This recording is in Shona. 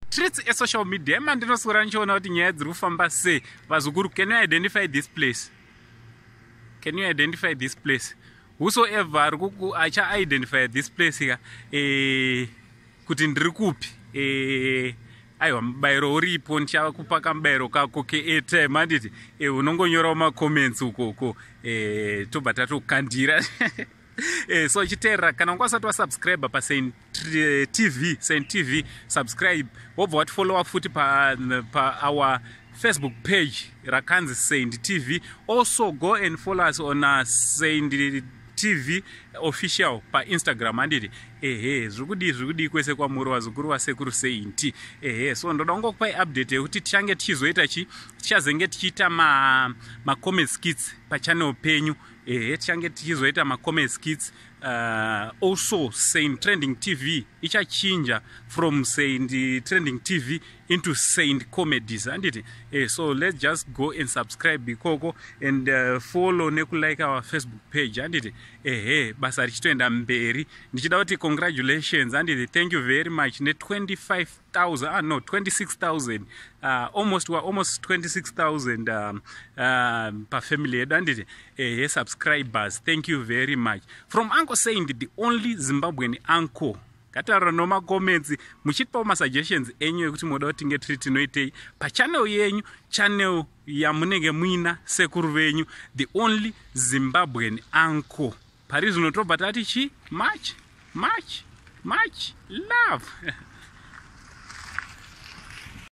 Pamastreets esocial media emandinoswera ndichiona kuti nyaya dziri kufamba sei. Vazukuru, can you identify this place? Can you identify this place? Whosoever ari acha-identify this place ka, kuti ndiri kupi, aiwa, mubayiro uripo. Ndichakupa kamubayiro kako keairtime, handiti? Unongonyorawo macomments ukoko, tobva tatokandira. So chiteerera, kana unga usati wasubscribe paSaint TV, Saint TV, subscribe, wobva watifollowa futi pa our Facebook page rakanzi Saint TV. Also go and follow us on Saint TV Official paInstagram, handiti? Ehe, zviri kudii, zviri kudii kwese kwamuri, vazukuru vasekuru Saint? Ehe, so ndoda kungokupai update yekuti tichange tichizoita chi, tichazenge tichiita macomedy skits pachannel penyu. Ehe, tichange tichizoita macomedy skits. Also Saint Trending TV ichachinja from Saint Trending TV into Saint Comedies, handiti? So let's just go and subscribe ikoko and follow nekulike our Facebook page, handiti? Ehe, basa richitoenda mberi. Ndichida kuti congratulations, handiti? Thank you very much ne25 000, ah, no, 26 000, almost, we're almost 26 000 pafamily yedu, handiti? Ehe, subscribers, thank you very much from Uncle Saint, the only Zimbabwean uncle. Ngataura nomacomments muchitipawo masuggestions enyu ekuti moda kuti tinge tiri tinoitei pachannel yenyu, channel yamunenge muina sekuru venyu, the only Zimbabwean uncle. Pari zvino tobva tati chi much, much, much love.